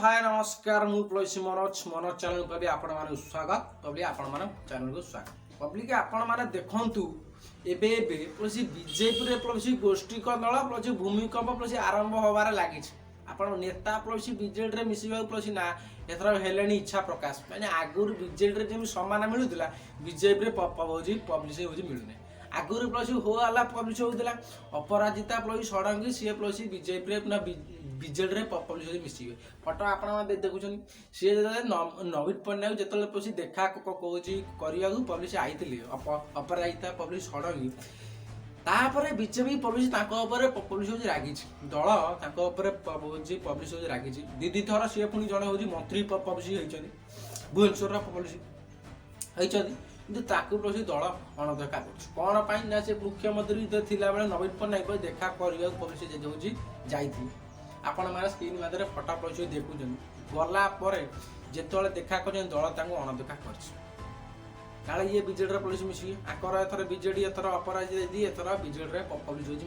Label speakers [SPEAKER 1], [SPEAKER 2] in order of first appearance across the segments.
[SPEAKER 1] ହାଏ, ନମସ୍କାର। ମୁଁ ପ୍ଲସି ମନୋଜ। ମନୋଜ ଚ୍ୟାନେଲକୁ ବି ଆପଣମାନଙ୍କୁ ସ୍ୱାଗତ। ପବ୍ଲିକ, ଆପଣମାନଙ୍କ ଚ୍ୟାନେଲକୁ ସ୍ୱାଗତ। ପବ୍ଲିକ, ଆପଣମାନେ ଦେଖନ୍ତୁ, ଏବେ ଏବେ ପ୍ଲସି ବିଜେପିରେ ପ୍ଲସି ଗୋଷ୍ଠୀ କନ୍ଦଳ, ପ୍ଲସି ଭୂମିକମ୍ପ ପ୍ଲସି ଆରମ୍ଭ ହେବାରେ ଲାଗିଛି। ଆପଣ ନେତା ପ୍ଲସି ବିଜେଡ଼ିରେ ମିଶିବାକୁ ପ୍ଲସି ନା ଏଥର ହେଲେଣି ଇଚ୍ଛା ପ୍ରକାଶ। ମାନେ ଆଗରୁ ବିଜେଡ଼ିରେ ଯେମିତି ସମାନ ମିଳୁଥିଲା, ବିଜେପିରେ ହେଉଛି ପବ୍ଲିସି ହେଉଛି ମିଳୁନି। ଆଗରୁ ପ୍ଲସି ହୋ ହାଲ୍ଲା ପବ୍ଲିଶ ହଉଥିଲା, ଅପରାଜିତା ପ୍ଲସି ଷଡ଼ଙ୍ଗୀ ସିଏ ପ୍ଲସି ବିଜେପିରେ ନା ବିଜେଡ଼ିରେ ପବ୍ଲିଶ ମିଶିବେ। ଫଟୋ ଆପଣମାନେ ଦେଖୁଛନ୍ତି। ସିଏ ଯେତେବେଳେ ନବୀନ ପଟ୍ଟନାୟକ ଯେତେବେଳେ ପ୍ଲସି ଦେଖା କହୁଛି କରିବାକୁ ପବ୍ଲିଶ ଆଇଥିଲେ ଅପରାଜିତା ପବ୍ଲିଶ ଷଡ଼ଙ୍ଗୀ, ତାପରେ ବିଜେପି ପବ୍ଲିଶ ତାଙ୍କ ଉପରେ ପବ୍ଲିଶ ହେଉଛି ରାଗିଛି। ଦଳ ତାଙ୍କ ଉପରେ ହେଉଛି ପବ୍ଲିଶ ହେଉଛି ରାଗିଛି। ଦି ଦି ଥର ସିଏ ପୁଣି ଜଣେ ହେଉଛି ମନ୍ତ୍ରୀ ପବ୍ଲିଶ ହେଇଛନ୍ତି, ଭୁବନେଶ୍ୱରର ପବ୍ଲିଶ ହେଇଛନ୍ତି, କିନ୍ତୁ ତାକୁ ପ୍ରତି ଦଳ ଅଣଦେଖା କରୁଛି। କ'ଣ ପାଇଁ ନା ସେ ମୁଖ୍ୟମନ୍ତ୍ରୀ ଥିଲାବେଳେ ନବୀନ ପଟ୍ଟନାୟକ ଦେଖା କରିବାକୁ ପବ୍ଲିଶ ହେଉଛି ଯାଇଥିଲେ। ଆପଣମାନେ ସ୍କ୍ରିନ୍ ମାଧ୍ୟମରେ ଫଟୋ ପବ୍ଲିଶ ଦେଖୁଛନ୍ତି। ଗଲା ପରେ ଯେତେବେଳେ ଦେଖା କରିଛନ୍ତି, ଦଳ ତାଙ୍କୁ ଅଣଦେଖା କରିଛି। କାଳେ ଇଏ ବିଜେଡ଼ିର ପବ୍ଲିଶ ମିଶିବେ। ଆଙ୍କର ଏଥର ବିଜେଡି, ଏଥର ଅପରାଜିତା ଦିଦି ଏଥର ବିଜେଡ଼ିରେ ପବ୍ଲିଶ ହେଉଛି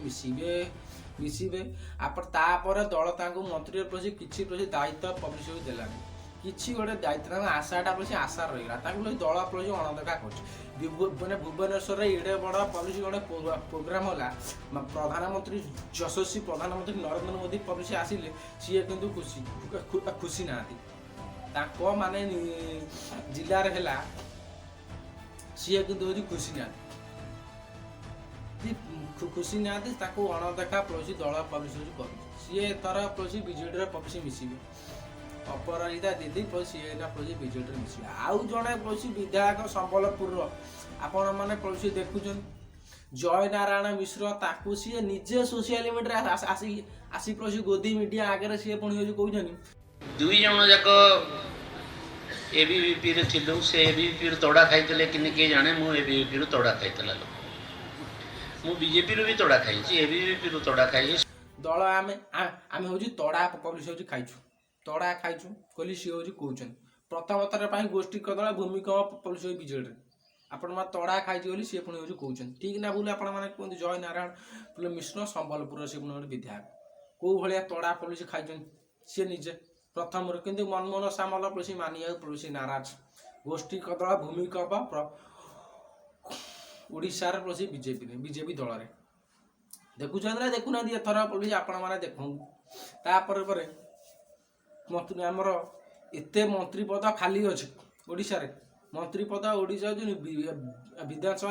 [SPEAKER 1] ମିଶିବେ। ଆପଣ ତାପରେ ଦଳ ତାଙ୍କୁ ମନ୍ତ୍ରୀ ପ୍ରତି କିଛି ପ୍ରତି ଦାୟିତ୍ୱ ପବ୍ଲିଶ ହେଉଛି ଦେଲାନି। କିଛି ଗୋଟେ ଦାୟିତ୍ୱ, ତାଙ୍କ ଆଶାଟା ପ୍ରତି ଆଶା ରହିଗଲା। ତାଙ୍କୁ ଦଳ ପ୍ରତି ଅଣଦେଖା କରୁଛି। ମାନେ ଭୁବନେଶ୍ୱରରେ ଏଡ଼େ ବଡ଼ ପବ୍ଲିଶ ଗୋଟେ ପ୍ରୋଗ୍ରାମ ହେଲା, ପ୍ରଧାନମନ୍ତ୍ରୀ, ଯଶସ୍ୱୀ ପ୍ରଧାନମନ୍ତ୍ରୀ ନରେନ୍ଦ୍ର ମୋଦି ପବ୍ଲିଶ ଆସିଲେ, ସିଏ କିନ୍ତୁ ଖୁସି ଖୁସି ନାହାନ୍ତି। ତାଙ୍କ ମାନେ ଜିଲ୍ଲାରେ ହେଲା, ସିଏ କିନ୍ତୁ ହେଉଛି ଖୁସି ନାହାନ୍ତି। ଖୁସି ନାହାନ୍ତି। ତାକୁ ଅଣଦେଖା ପବ୍ଲିଶ ଦଳ ପବ୍ଲିଶ ହେଉଛି କରୁଛି। ସିଏ ଏଥର ପବ୍ଲିଶ ବିଜେଡ଼ିର ପବ୍ଲିଶ ମିଶିବେ। ଅପରାଜିତା ଦିଦି ସିଏ ଏଇନା ପବ୍ଲିଶ ବିଜେଡ଼ିରେ ମିଶିବେ। ଆଉ ଜଣେ ପବ୍ଲିଶ ବିଧାୟକ ସମ୍ବଲପୁରର, ଆପଣମାନେ ପବ୍ଲିଶ ଦେଖୁଛନ୍ତି, ଜୟନାରାୟଣ ମିଶ୍ର। ତାକୁ ସିଏ ନିଜେ ସୋସିଆଲ ମିଡ଼ିଆରେ ଆସି ଆସି ପବ୍ଲିଶ ଗୋଦି ମିଡ଼ିଆ ଆଗରେ ସିଏ ପୁଣି ହେଉଛି କହୁଛନ୍ତି।
[SPEAKER 2] ଦୁଇ ଜଣ ଯାକ ଏବିଭିପିରେ ଥିଲୁ। ସେ ଏବିଭିପିରୁ ତଡ଼ା ଖାଇଥିଲେ କି କିଏ ଜାଣେ। ମୁଁ ଏବିଭିପିରୁ ତଡ଼ା ଖାଇଥିଲା ଲୋକ। ମୁଁ ବିଜେପିରୁ ବି ତଡ଼ା ଖାଇଛି, ଏବିଭିପିରୁ ତଡ଼ା ଖାଇଛି।
[SPEAKER 1] ଦଳ ଆମେ ହେଉଛି ତଡ଼ା ପବ୍ଲିଶ ହେଉଛି ଖାଇଛୁ, ତଡ଼ା ଖାଇଛୁ କହିଲି ସିଏ ହେଉଛି କହୁଛନ୍ତି। ପ୍ରଥମ ଥର ପାଇଁ ଗୋଷ୍ଠୀ କଦଳ ଭୂମିକମ୍ପ ପବ୍ଲିଶ ହେଉଛି ବିଜେଡ଼ିରେ। ଆପଣ ମାନେ ତଡ଼ା ଖାଇଛି ବୋଲି ସିଏ ପୁଣି ହେଉଛି କହୁଛନ୍ତି। ଠିକ୍ ନା ଭୁଲ ଆପଣମାନେ କୁହନ୍ତୁ। ଜୟ ନାରାୟଣ ମିଶ୍ର, ସମ୍ବଲପୁରର ସିଏ ପୁଣି ଗୋଟେ ବିଧାୟକ, କୋଉ ଭଳିଆ ତଡ଼ା ପବ୍ଲିଶ ଖାଇଛନ୍ତି ସିଏ ନିଜେ ପ୍ରଥମରୁ। କିନ୍ତୁ ମନମୋହନ ସାମଲ ପବ୍ଲିଶ ମାନିବାକୁ ପବ୍ଲିଶ ନାରାଜ। ଗୋଷ୍ଠୀ କଦଳ ଭୂମିକମ୍ପ ଓଡ଼ିଶାର ପବ୍ଲିଶ ବିଜେପିରେ, ବିଜେପି ଦଳରେ ଦେଖୁଛନ୍ତି ନା ଦେଖୁନାହାନ୍ତି? ଏଥର ପବ୍ଲିଶ ଆପଣମାନେ ଦେଖନ୍ତୁ। ତାପରେ ପରେ ମନ୍ତ୍ରୀ, ଆମର ଏତେ ମନ୍ତ୍ରୀ ପଦ ଖାଲି ଅଛି ଓଡ଼ିଶାରେ। ମନ୍ତ୍ରୀ ପଦ ଓଡ଼ିଶା ହେଉଛି ବିଧାନସଭା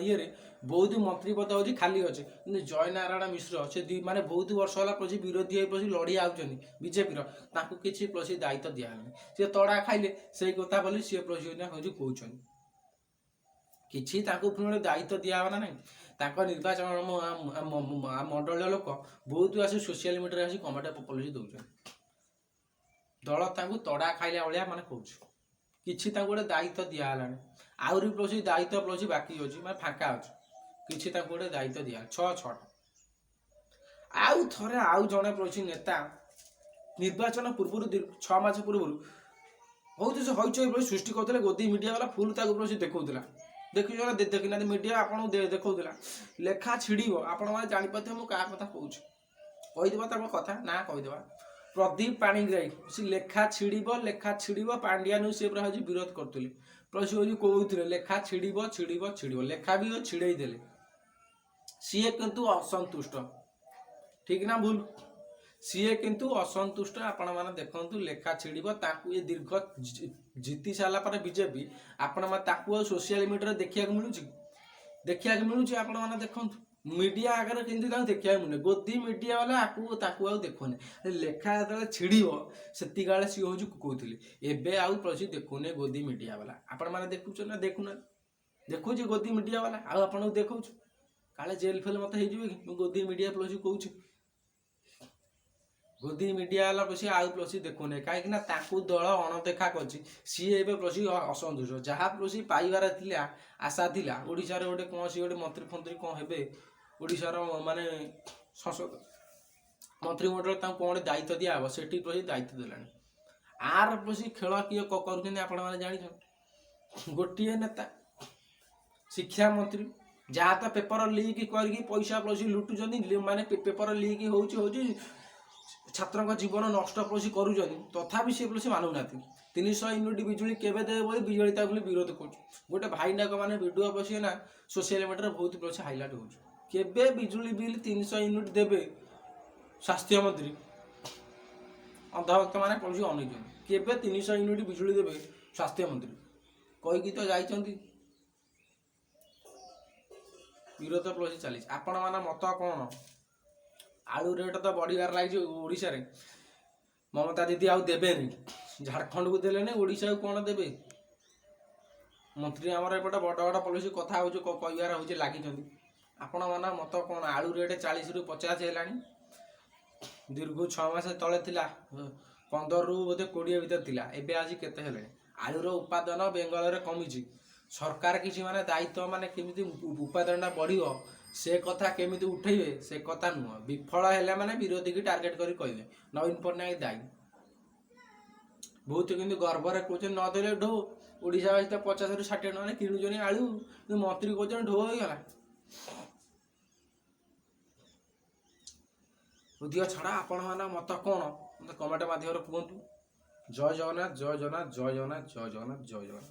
[SPEAKER 1] ଇଏରେ ବହୁତ ମନ୍ତ୍ରୀ ପଦ ହେଉଛି ଖାଲି ଅଛି। କିନ୍ତୁ ଜୟନାରାୟଣ ମିଶ୍ର ସେ ଦୁଇ ମାନେ ବହୁତ ବର୍ଷ ହେଲା ପଛି ବିରୋଧୀ ହେଇ ପଛି ଲଢ଼ି ଆଉଛନ୍ତି ବିଜେପିର, ତାଙ୍କୁ କିଛି ପଛି ଦାୟିତ୍ୱ ଦିଆହେଲାନି। ସିଏ ତଡ଼ା ଖାଇଲେ ସେଇ କଥା ବୋଲି ସିଏ ପଛି ହେଉଛି କହୁଛନ୍ତି। କିଛି ତାଙ୍କୁ ପୁଣି ଗୋଟେ ଦାୟିତ୍ୱ ଦିଆହେବ ନା ନାହିଁ? ତାଙ୍କ ନିର୍ବାଚନ ମଣ୍ଡଳୀୟ ଲୋକ ବହୁତ ଆସି ସୋସିଆଲ ମିଡ଼ିଆରେ ଆସି କମେଣ୍ଟ ପବ୍ଲିଶ ଦେଉଛନ୍ତି। ଦଳ ତାଙ୍କୁ ତଡ଼ା ଖାଇଲା ଭଳିଆ ମାନେ କହୁଛି। କିଛି ତାଙ୍କୁ ଗୋଟେ ଦାୟିତ୍ୱ ଦିଆହେଲାଣି। ଆହୁରି ପ୍ଲସ୍ ଦାୟିତ୍ୱ ପ୍ଲସ୍ ବାକି ଅଛି, ମାନେ ଫାଙ୍କା ଅଛି। କିଛି ତାଙ୍କୁ ଗୋଟେ ଦାୟିତ୍ୱ ଦିଆ ଛଅ ଛଅଟା। ଆଉ ଥରେ ଆଉ ଜଣେ ପ୍ଲସ୍ ନେତା ନିର୍ବାଚନ ପୂର୍ବରୁ 6 ମାସ ପୂର୍ବରୁ ବହୁତ ସେ ହଇଚଇ ପ୍ଲସ୍ ସୃଷ୍ଟି କରୁଥିଲେ। ଗୋଦି ମିଡ଼ିଆ ବାଲା ଫୁଲ୍ ତାକୁ ପ୍ଲସ୍ ଦେଖାଉଥିଲା। ଦେଖିଛ ନା ଦେଖିନାହାନ୍ତି? ମିଡ଼ିଆ ଆପଣଙ୍କୁ ଦେଖାଉଥିଲା, ଲେଖା ଛିଡ଼ିବ। ଆପଣମାନେ ଜାଣିପାରୁଥିବେ ମୁଁ କାହା କଥା କହୁଛି। କହିଦେବା ତାଙ୍କ କଥା ନା କହିଦେବା। ପ୍ରଦୀପ ପାଣିଗ୍ରାହୀ। ସେ ଲେଖା ଛିଡ଼ିବ, ଲେଖା ଛିଡ଼ିବ, ପାଣ୍ଡିଆନକୁ ସିଏ ପୁରା ହେଉଛି ବିରୋଧ କରୁଥିଲେ। ପ୍ଲସ୍ ହେଉଛି କହୁଥିଲେ, ଲେଖା ଛିଡ଼ିବ, ଛିଡ଼ିବ, ଛିଡ଼ିବ। ଲେଖା ବି ଛିଡ଼େଇ ଦେଲେ। ସିଏ କିନ୍ତୁ ଅସନ୍ତୁଷ୍ଟ। ଠିକ ନା ଭୁଲ? ସିଏ କିନ୍ତୁ ଅସନ୍ତୁଷ୍ଟ। ଆପଣମାନେ ଦେଖନ୍ତୁ, ଲେଖା ଛିଡ଼ିବ। ତାଙ୍କୁ ଏ ଦୀର୍ଘ ଜିତି ସାରିଲା ପରେ ବିଜେପି, ଆପଣମାନେ ତାକୁ ଆଉ ସୋସିଆଲ ମିଡ଼ିଆରେ ଦେଖିବାକୁ ମିଳୁଛି? ଦେଖିବାକୁ ମିଳୁଛି? ଆପଣମାନେ ଦେଖନ୍ତୁ, ମିଡ଼ିଆ ଆଗରେ କିନ୍ତୁ ତାଙ୍କୁ ଦେଖିବାକୁ ମିଳୁନି। ଗୋଦି ମିଡ଼ିଆ ବାଲା ଆକୁ ତାକୁ ଆଉ ଦେଖୁନି। ଲେଖା ଯେତେବେଳେ ଛିଡ଼ିବ, ସେତିକି ବେଳେ ସିଏ ହେଉଛି କହୁଥିଲେ। ଏବେ ଆଉ ପ୍ରଚି ଦେଖୁନି ଗୋଦି ମିଡ଼ିଆ ବାଲା। ଆପଣମାନେ ଦେଖୁଛନ୍ତି ନା ଦେଖୁନାହାନ୍ତି? ଦେଖୁଛି ଗୋଦି ମିଡ଼ିଆ ବାଲା? ଆଉ ଆପଣଙ୍କୁ ଦେଖାଉଛୁ, କାଳେ ଜେଲ୍ ଫେଲ୍ ମତେ ହେଇଯିବ କି? ମୁଁ ଗୋଦି ମିଡ଼ିଆ ପ୍ଲସ୍ କହୁଛି। ଗୋଦି ମିଡ଼ିଆ ବାଲା ପ୍ଲସ୍ ଆଉ ପ୍ଲସ୍ ଦେଖୁନି, କାହିଁକି ନା ତାଙ୍କୁ ଦଳ ଅଣଦେଖା କରିଛି। ସିଏ ଏବେ ପ୍ଲସ୍ ଅସନ୍ତୁଷ୍ଟ। ଯାହା ପ୍ଲସ୍ ପାଇବାର ଥିଲା, ଆଶା ଥିଲା, ଓଡ଼ିଶାରେ ଗୋଟେ କୌଣସି ଗୋଟେ ମନ୍ତ୍ରୀ ଫନ୍ତ୍ରୀ କ'ଣ ହେବେ, ଓଡ଼ିଶାର ମାନେ ସଂସଦ ମନ୍ତ୍ରିମଣ୍ଡଳ ତାଙ୍କୁ କ'ଣ ଗୋଟେ ଦାୟିତ୍ୱ ଦିଆହବ, ସେଠି ପ୍ଲସ୍ ଦାୟିତ୍ୱ ଦେଲାଣି। ଆର ପ୍ଲସ୍ ଖେଳ କିଏ କରୁଛନ୍ତି ଆପଣମାନେ ଜାଣିଛନ୍ତି। ଗୋଟିଏ ନେତା ଶିକ୍ଷାମନ୍ତ୍ରୀ, ଯାହା ତ ପେପର ଲିକ୍ କରିକି ପଇସା ପ୍ଲସ୍ ଲୁଟୁଛନ୍ତି। ମାନେ ପେପର ଲିକ୍ ହଉଛି ହଉଛି, ଛାତ୍ରଙ୍କ ଜୀବନ ନଷ୍ଟ ପ୍ଲସି କରୁଛନ୍ତି, ତଥାପି ସେ ପ୍ଲସି ମାନୁନାହାନ୍ତି। 300 ୟୁନିଟ୍ ବିଜୁଳି କେବେ ଦେବେ ବୋଲି ବିଜେଡ଼ି ତାକୁ ବୋଲି ବିରୋଧ କରୁଛି। ଗୋଟେ ଭାଇନାକ ମାନେ ଭିଡ଼ିଓ ବସିବେ ନା, ସୋସିଆଲ ମିଡ଼ିଆରେ ବହୁତ ପ୍ଲସି ହାଇଲାଇଟ୍ ହେଉଛି। କେବେ ବିଜୁଳି ବିଲ୍ 300 ୟୁନିଟ୍ ଦେବେ ସ୍ୱାସ୍ଥ୍ୟମନ୍ତ୍ରୀ? ଅନ୍ଧଭକ୍ତ ମାନେ ପଳୁଛି ଅନେଇଛନ୍ତି, କେବେ 300 ୟୁନିଟ୍ ବିଜୁଳି ଦେବେ ସ୍ୱାସ୍ଥ୍ୟମନ୍ତ୍ରୀ? କହିକି ତ ଯାଇଛନ୍ତି। ବିରୋଧ ପ୍ଲସି ଚାଲିଛି। ଆପଣମାନଙ୍କ ମତ କ'ଣ? ଆଳୁ ରେଟ୍ ତ ବଢ଼ିବାରେ ଲାଗିଛି ଓଡ଼ିଶାରେ। ମମତା ଦିଦି ଆଉ ଦେବେନି। ଝାଡ଼ଖଣ୍ଡକୁ ଦେଲେନି, ଓଡ଼ିଶାକୁ କ'ଣ ଦେବେ? ମନ୍ତ୍ରୀ ଆମର ଏପଟେ ବଡ଼ ବଡ଼ ପଲିସି କଥା ହେଉଛି, କହିବାର ହେଉଛି ଲାଗିଛନ୍ତି। ଆପଣମାନଙ୍କ ମତ କ'ଣ? ଆଳୁ ରେଟ୍ 40ରୁ 50 ହେଲାଣି। ଦୀର୍ଘ 6 ମାସ ତଳେ ଥିଲା 15ରୁ ବୋଧେ 20 ଭିତରେ ଥିଲା, ଏବେ ଆଜି କେତେ ହେଲାଣି? ଆଳୁର ଉତ୍ପାଦନ ବେଙ୍ଗଳରେ କମିଛି। ସରକାର କିଛି ମାନେ ଦାୟିତ୍ୱ ମାନେ କେମିତି ଉତ୍ପାଦନଟା ବଢ଼ିବ ସେ କଥା କେମିତି ଉଠେଇବେ ସେ କଥା ନୁହଁ। ବିଫଳ ହେଲେ ମାନେ ବିରୋଧୀକି ଟାର୍ଗେଟ କରି କହିବେ ନବୀନ ପଟ୍ଟନାୟକ ଦାୟୀ। ବହୁତ କିନ୍ତୁ ଗର୍ବରେ କହୁଛନ୍ତି ନଦେଲେ ଢୋ। ଓଡ଼ିଶାବାସୀ ତ 50ରୁ 60 ଟଙ୍କାରେ କିଣୁଛନ୍ତି ଆଳୁ, କିନ୍ତୁ ମନ୍ତ୍ରୀ କହୁଛନ୍ତି ଢୋ ହେଇଗଲା। ହୃଦୟ ଛଡ଼ା ଆପଣମାନଙ୍କ ମତ କ'ଣ ମୋତେ କମେଣ୍ଟ ମାଧ୍ୟମରେ କୁହନ୍ତୁ। ଜୟ ଜଗନ୍ନାଥ, ଜୟ ଜଗନ୍ନାଥ, ଜୟ ଜଗନ୍ନାଥ, ଜୟ ଜଗନ୍ନାଥ, ଜୟ ଜଗନ୍ନାଥ।